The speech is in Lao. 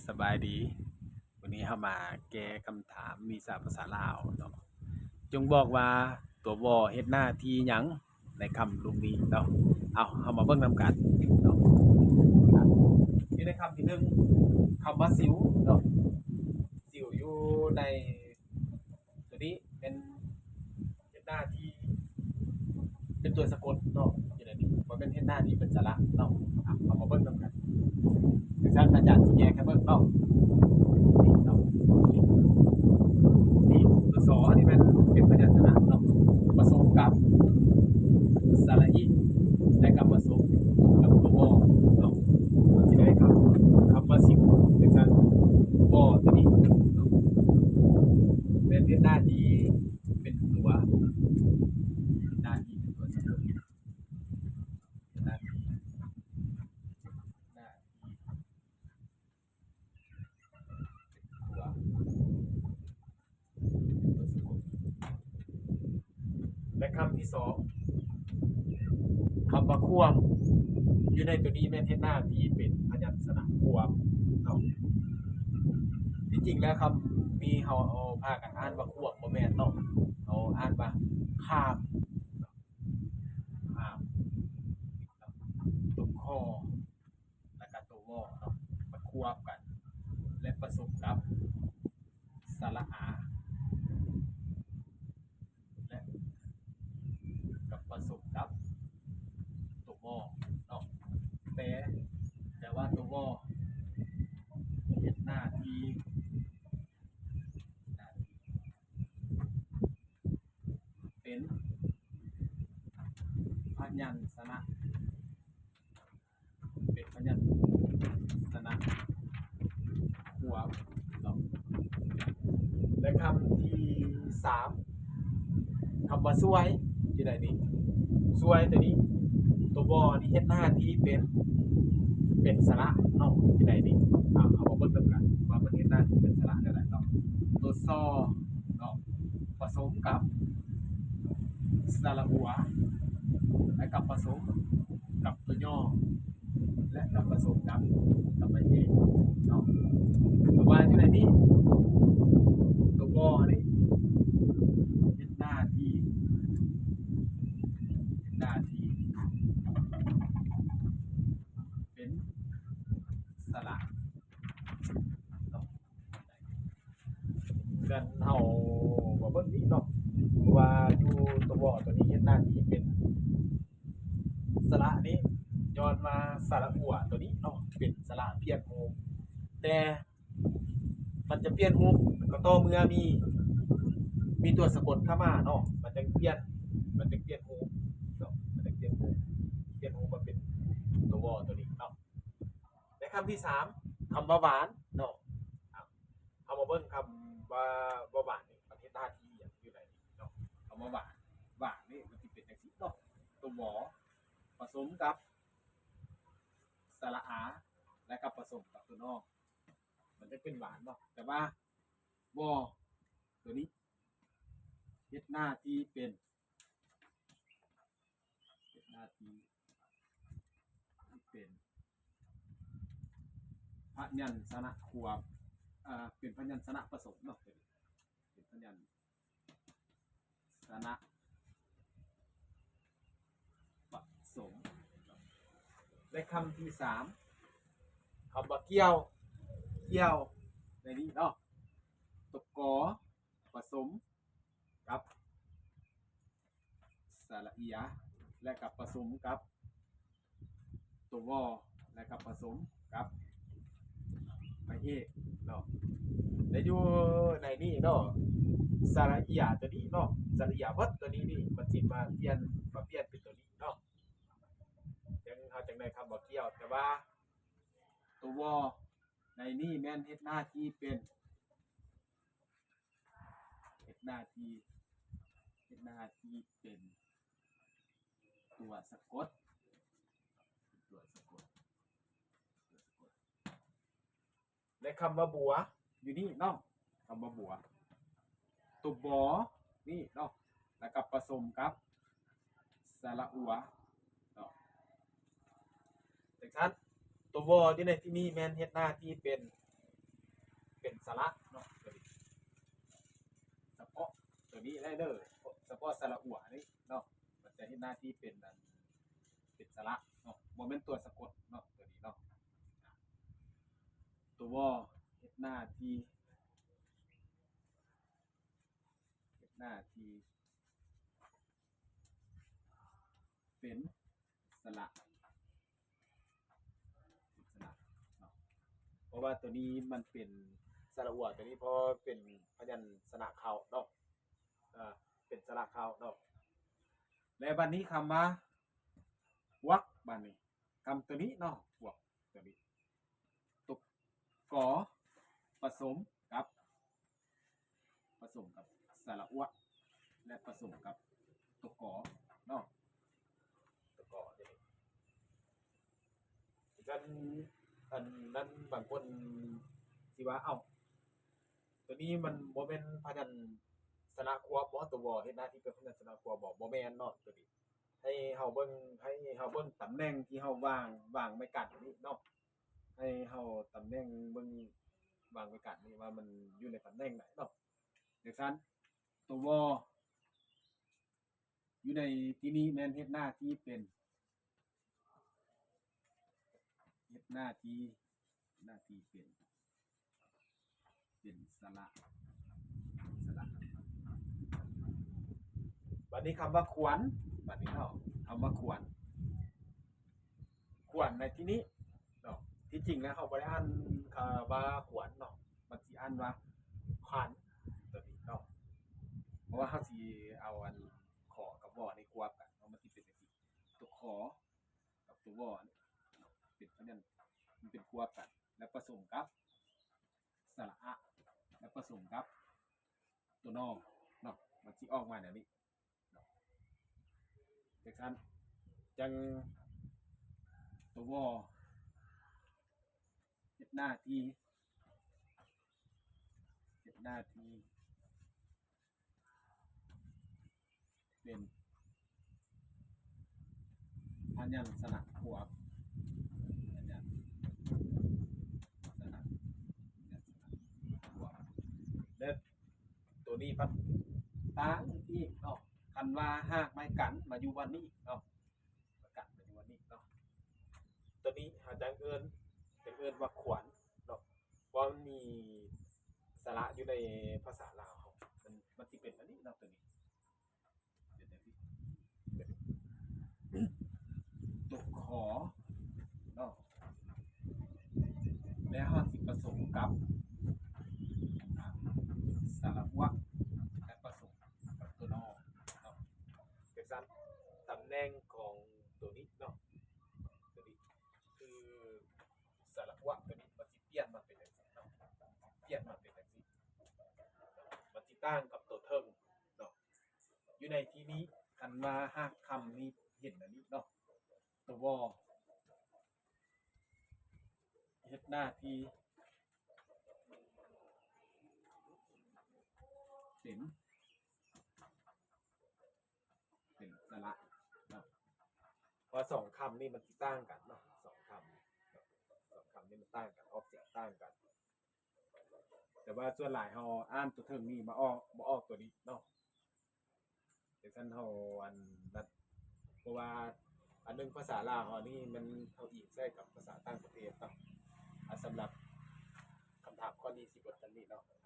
ສະບາຍດີ, ມື້ນີ້ເຮົາມາແກ້ຄຳຖາມວິຊາພາສາລາວເນາະ. ຈົ່ງບອກວ່າຕົວວໍເຮັດໜ້າທີ່ຫຍັງໃນຄຳລຸ່ມນີ້ເນາະ. ເອົາ, ເຮົາມາເບິ່ງນຳກັນເນາະ. ຢູ່ໃນຄຳທີໜຶ່ງ ຄຳວ່າຊິວເນາະ, ຊິວຢູ່ໃນ ຕົວນີ້ແມ່ນເຮັດໜ້າທີ່ເປັນຕົວສະກົດເນາະ, ຢູ່ໃນນີ້ບໍ່ແມ່ນເຮັດໜ້າທີ່ເປັນສະຫຼະເນາະ. ອ່ະ ເຮົາມາເບິ່ງນຳກັນ. ຄືຊັ້ນອາຈານຊິແຍກໃຫ້ເບິ່ງເນາະ. ນີ້ເນາະ, ນີ້ຕົວ ສ ນີ້ແມ່ນເປັນພະຍັນຊະນະເນາະ, ປະສົມກັບສະຫຼະອີ ແລະ ກໍປະສົມກັບຕົວ ວໍ ເນາະ. ເຮົາຊິໄດ້ຄຳ ຄຳວ່າຊິວ ຈັ່ງຊັ້ນ, ວໍ ຕົວນີ້ເນາະ ແມ່ນເຮັດໜ້າທີ່ເປັນຕົວ ເຮັດໜ້າທີ່ເປັນຕົວສະກົດ, ເຮັດໜ້າທີ່ ເຮັດໜ້າທີ່ເປັນຕົວ ເປັນຕົວສະກົດ. ແລະ ຄຳທີສອງ ຄຳວ່າຄວາມ ຢູ່ໃນຕົວນີ້ແມ່ນເຮັດໜ້າທີ່ເປັນພະຍັນຊະນະຄວາມເນາະ. ທີ່ຈິງແລ້ວຄຳນີ້ເຮົາເອົາພາກັນອ່ານວ່າຄວາມ ບໍ່ແມ່ນເນາະ, ເຮົາອ່ານວ່າຄາມເນາະ, ຄາມ. ຕົວ ຄ ແລະກະຕົວ ວ ເນາະ ມັນຄວບກັນ ແລະ ປະສົມກັບສະຫຼະອາ ແລະ ກັບປະສົມກັບຕົວ ວ ເນາະ. ແຕ່ ແຕ່ວ່າຕົວ ວ ເຮັດໜ້າທີ່ ເຮັດໜ້າທີ່ເປັນພະຍັນຊະນະ ເປັນພະຍັນຊະນະຄວບເນາະ. ແລະ ຄຳທີສາມ ຄຳວ່າຊ່ວຍ ຢູ່ໃນນີ້ ຊ່ວຍຕົວນີ້ ຕົວ ວ ນີ້ເຮັດໜ້າທີ່ເປັນ ເປັນສະຫຼະເນາະ ຢູ່ໃນນີ້. ເອົາ ເຮົາມາເບິ່ງນຳກັນວ່າມັນເຮັດໜ້າທີ່ເປັນສະຫຼະແນວໃດເນາະ. ຕົວ ຊ ເນາະ ປະສົມກັບສະຫຼະອົວ ແລະ ກັບປະສົມກັບຕົວ ຍໍ ແລະ ກັບປະສົມກັບ ກັບໄປເອງເນາະ. ແຕ່ວ່າຢູ່ໃນນີ້ ຕົວ ວ ນີ້ເຮັດໜ້າທີ່ ເຮັດໜ້າທີ່ເປັນສະຫຼະເນາະ. ກັນເຮົາມາເບິ່ງນີ້ເນາະ ວ່າຢູ່ຕົວ ວ ຕົວນີ້ເຮັດໜ້າທີ່ເປັນສະຫຼະນີ້ ຍ້ອນວ່າສະຫຼະອົວຕົວນີ້ເນາະ ເປັນສະຫຼະພຽນຮູບ ແຕ່ມັນຈະປ່ຽນຮູບກໍຕໍ່ເມື່ອມີ ມີຕົວສະກົດເຂົ້າມາເນາະ ມັນຈຶ່ງປ່ຽນ ມັນຈຶ່ງປ່ຽນຮູບເນາະ ມັນຈຶ່ງປ່ຽນຮູບ ປ່ຽນຮູບມາເປັນຕົວ ວ ຕົວນີ້ເນາະ. ແລະ ຄຳທີສາມ ຄຳວ່າຫວານເນາະ. ເຮົາມາເບິ່ງຄຳວ່າ ວ່າຫວານນີ້ ມັນເຮັດໜ້າທີ່ຫຍັງຢູ່ໃນນີ້ເນາະ. ຄຳວ່າຫວານ ຫວານນີ້ມັນຊິເປັນຈັ່ງຊີ້ເນາະ ຕົວ ວ ປະສົມກັບສະຫຼະອາ ແລະ ກໍປະສົມກັບຕົວ ນໍ ມັນຈະເປັນຫວານເນາະ. ແຕ່ວ່າ ວ ຕົວນີ້ເຮັດໜ້າທີ່ເປັນ ເຮັດໜ້າທີ່ເປັນພະຍັນຊະນະຄວບ ເປັນພະຍັນຊະນະປະສົມເນາະ ເປັນພະຍັນຊະນະປະສົມ. ແລະ ຄຳທີສາມ ຄຳວ່າກ່ຽວ ກ່ຽວ ໃນນີ້ເນາະ ຕົວ ກ ປະສົມ ກັບສະຫຼະເອຍ ແລະ ກັບປະສົມກັບຕົວ ວ ແລະ ກັບປະສົມກັບພະເອກເນາະ. ແລະ ຢູ່ໃນນີ້ເນາະ ສະຫຼະເອຍຕົວນີ້ເນາະ ສະຫຼະເອຍເບິດຕົວນີ້ນີ້ ມັນຊິມາປ່ຽນ ມາປ່ຽນເປັນຕົວນີ້ເນາະ ຈັ່ງ ເຮົາຈັ່ງໄດ້ຄຳວ່າກ່ຽວ. ແຕ່ວ່າຕົວ ວ ໃນນີ້ແມ່ນເຮັດໜ້າທີ່ເປັນ ເຮັດໜ້າທີ່ ເຮັດໜ້າທີ່ເປັນຕົວສະກົດ ຕົວສະກົດ ຕົວສະກົດ. ແລະ ຄຳວ່າບົວ ຢູ່ນີ້ເນາະ ຄຳວ່າບົວ ຕົວ ບ ນີ້ເນາະ ແລ້ວກໍປະສົມກັບສະຫຼະອົວເນາະ ຈັ່ງຊັ້ນ ຕົວ ວ ຢູ່ໃນທີ່ນີ້ແມ່ນເຮັດໜ້າທີ່ເປັນ ປັນສະຫຼະເນາະ ຕົວນີ້ ສະເພາະຕົວນີ້ໄດ້ເດີ ສະເພາະສະຫຼະອົວນີ້ເນາະ ມັນຈະເຮັດໜ້າທີ່ເປັນອັນ ເປັນສະຫຼະເນາະ ບໍ່ແມ່ນຕົວສະກົດເນາະ ຕົວນີ້ເນາະ ຕົວວໍເຮັດໜ້າທີ່ ເຮັດໜ້າທີ່ເປັນສະຫຼະ ເປັນສະຫຼະເນາະ ເພາະວ່າຕົວນີ້ມັນເປັນສະຫຼະອົວ ຕົວນີ້ເພາະວ່າເປັນພະຍັນຊະນະເຄົ້າເນາະ ເປັນສະຫຼະເຄົ້າເນາະ ແລະ ບັດນີ້ຄຳວ່າ ກວກ ບັດນີ້ ຄຳຕົວນີ້ເນາະ ກວກ ຕົວນີ້ ຕົວ ກ ປະສົມກັບ ປະສົມກັບສະຫຼະອົວ ແລະ ປະສົມກັບຕົວ ກ ເນາະ ຕົວ ກ ເດ້ ຊັ້ນ ອັນນັ້ນບາງຄົນຊິວ່າ ເອົ້າ ຕົວນີ້ມັນບໍ່ແມ່ນພະຍັນຊະນະຄວບບໍ? ຕົວ ວ ເຮັດໜ້າທີ່ເປັນພະຍັນຊະນະຄວບບໍ? ບໍ່ແມ່ນເນາະ ຕົວນີ້ ໃຫ້ເຮົາເບິ່ງ ໃຫ້ເຮົາເບິ່ງຕຳແໜ່ງທີ່ເຮົາວາງ ວາງໄມ້ກັນນີ້ເນາະ ໃຫ້ເຮົາຕຳແໜ່ງເບິ່ງ ວາງໄມ້ກັນນີ້ວ່າມັນຢູ່ໃນຕຳແໜ່ງໃດເນາະ ຈັ່ງຊັ້ນ ຕົວ ວ ຢູ່ໃນທີ່ນີ້ແມ່ນເຮັດໜ້າທີ່ເປັນ ເຮັດໜ້າທີ່ ເຮັດໜ້າທີ່ເປັນ ເປັນສະຫຼະ ສະຫຼະ ບັດນີ້ຄຳວ່າຂວັນ ບັດນີ້ເນາະ ຄຳວ່າຂວັນ ຂວັນໃນທີ່ນີ້ເນາະ ທີ່ຈິງແລ້ວເຮົາບໍ່ໄດ້ອ່ານຄຳວ່າຂວັນເນາະ ມັນຊິອ່ານວ່າຂວັນ ຕົວນີ້ເນາະ ເພາະວ່າເຮົາຊິເອົາອັນ ຂ ກັບ ວ ນີ້ຄວບກັນເນາະ ມັນຊິເປັນຈັ່ງຊີ້ ຕົວ ຂ ກັບຕົວ ວ ເປັນພະຍັນ ມັນເປັນຄວບກັນ ແລ້ວປະສົມກັບສະຫຼະອະ ແລ້ວປະສົມກັບຕົວ ນ ເນາະ ມັນຊິອອກມາແນວນີ້ເນາະ ຈັ່ງຊັ້ນ ຈັ່ງຕົວ ວ ເຮັດໜ້າທີ່ ເຮັດໜ້າທີ່ ເປັນພະຍັນຊະນະຄວບ ພະຍັນຊະນະ ພະຍັນຊະນະຄວບ ແລະ ຕົວນີ້ພັດຕ່າງອີກເນາະ ຄັນວ່າຫາກໄມ້ກັນມາຢູ່ບ່ອນນີ້ເນາະ ໄມ້ກັນມາຢູ່ບ່ອນນີ້ເນາະ ຕົວນີ້ເຮົາຈັ່ງເອີ້ນ ຈັ່ງເອີ້ນວ່າຂວັນເນາະ ເພາະວ່າມັນມີສະຫຼະຢູ່ໃນພາສາລາວເຮົາ ມັນ ມັນຊິເປັນອັນນີ້ເນາະ ຕົວນີ້ ຕົວ ຂ ເນາະ ແລ້ວເຮົາຊິປະສົມກັບສະຫຼະອວ ແລະ ປະສົມກັບຕົວ ນ ເນາະ ຈັ່ງຊັ້ນ ຕຳແໜ່ງຂອງຕົວນີ້ເນາະ ຕົວນີ້ຄືສະຫຼະອວ ຕົວນີ້ມັນຊິປ່ຽນມາເປັນຈັ່ງຊີ້ເນາະ ປ່ຽນມາເປັນຈັ່ງຊີ້ ມັນຊິຕ່າງກັບຕົວເທິງ ເນາະ ຢູ່ໃນທີ່ນີ້ ຄັນວ່າຫາກຄຳນີ້ເຫັນອັນນີ້ເນາະ ຕົວ ວ ເຮັດໜ້າທີ່ເປັນ ເປັນສະຫຼະເນາະ ເພາະສອງຄຳນີ້ມັນຊິຕ່າງກັນເນາະ ສອງຄຳ ສອງຄຳນີ້ມັນຕ່າງກັນ ອອກສຽງຕ່າງກັນ. ແຕ່ວ່າສ່ວນຫຼາຍເຮົາອ່ານຕົວເທິງນີ້ມາອອກ ບໍ່ອອກຕົວນີ້ເນາະ ຈັ່ງຊັ້ນເຮົາອັນນັ້ນ ເພາະວ່າອັນໜຶ່ງພາສາລາວເຮົານີ້ມັນ ເຮົາອີງໃສ່ກັບພາສາຕ່າງປະເທດເນາະ ອາ ສຳລັບຄຳຖາມຂໍ້ນີ້ຊິເບິດສ່ຳນີ້ເນາະ.